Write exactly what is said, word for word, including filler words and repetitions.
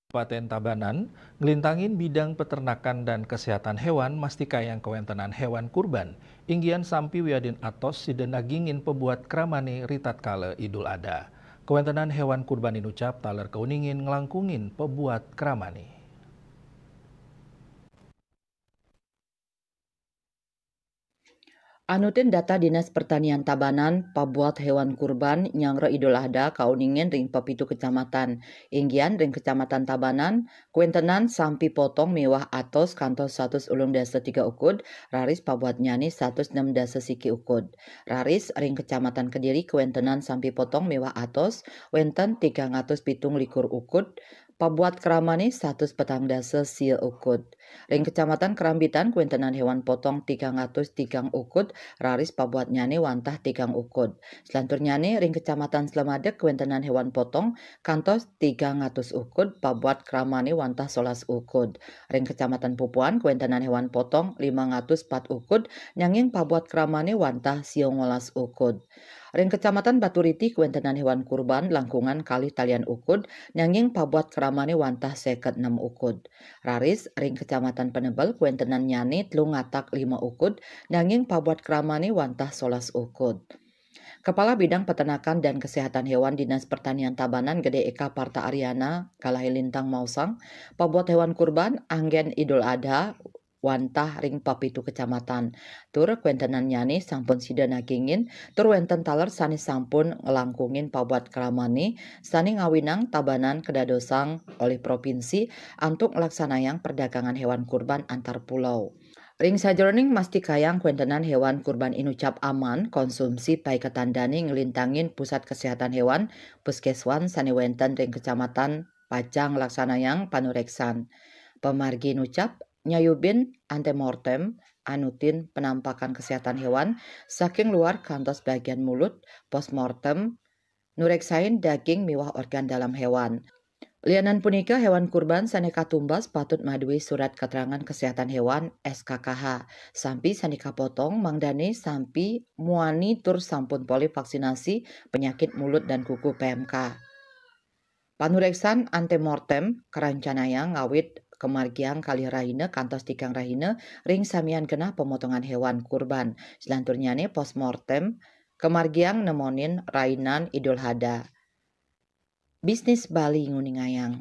Kabupaten Tabanan, ngelintangin bidang peternakan dan kesehatan hewan, mastikayang kewentenan hewan kurban, inggian sampi wiadin atos sida nagingin pebuat kramane ritatkala Idul Adha. Kewentenan hewan kurban inucap taler keuningin ngelangkungin pebuat kramane. Anutin data Dinas Pertanian Tabanan, pabuat hewan kurban nyanggra Idul Adha kauningin ring pepitu kecamatan. Inggian ring Kecamatan Tabanan, kuentenan sampi potong miwah atos kantos satus ulung dasa tiga ukud, raris pabuatnyane satus enam dasa siki ukud. Raris ring Kecamatan Kediri kuentenan sampi potong miwah atos wenten tigang atus pitung likur ukud, pabuat kramane satus petang dasa sia ukud. Ring Kecamatan Kerambitan kuentenan hewan potong tigang atus tigang ukud, raris pabuatnyane wantah tigang ukud. Selanturnyane ring Kecamatan Slemadeg kuentenan hewan potong kantos tigang atus ukud, pabuat kramane wantah solas ukud. Ring Kecamatan Pupuan kuentenan hewan potong limang atus pat ukud, nanging pabuat kramane wantah sia ngolas ukud. Ring Kecamatan Baturiti kuentenan hewan kurban langkungan kalih talian ukud, nanging pabuat kramane wantah seket nem ukud. Raris ring Kecamatan Penebel kuentenannyane telung atak lima ukud, nanging pabuat kramane wantah solas ukud. Kepala Bidang Peternakan dan Kesehatan Hewan Dinas Pertanian Tabanan Gede Eka Parta Ariana, kalahe lintang maosang, pabuat hewan kurban anggen Idul Adha wantah ring papitu kecamatan. Tur kuentenannyane sampun sida nagingin, tur wenten taler sane sampun ngelangkungin pabuat kramane sane ngawinang Tabanan kadadosang olih provinsi antuk nglaksanayang perdagangan hewan kurban antar pulau. Ring sajeroning mastikayang kuentenan hewan kurban inucap aman konsumsi, paiketan dane nglintangin Pusat Kesehatan Hewan, Puskeswan, sane wenten ring Kecamatan pacang nglaksanayang panureksan. Pamargi nucap nyayubin antemortem, anutin penampakan kesehatan hewan saking luar kantos bagian mulut, postmortem, nureksain daging miwah organ dalam hewan. Lianan punika, hewan kurban sane katumbas patut madue surat keterangan kesehatan hewan, S K K H. Sampi sane kapotong mangdane sampi muani tur sampun polih vaksinasi penyakit mulut dan kuku, P M K. Panureksan antemortem karancanayang ngawit kamargiang kalih rahina kantos tigang rahina ring samian genah pemotongan hewan kurban. Selanturnyane postmortem kamargiang nemonin rainan Idul Adha. Bisnis Bali nguningayang.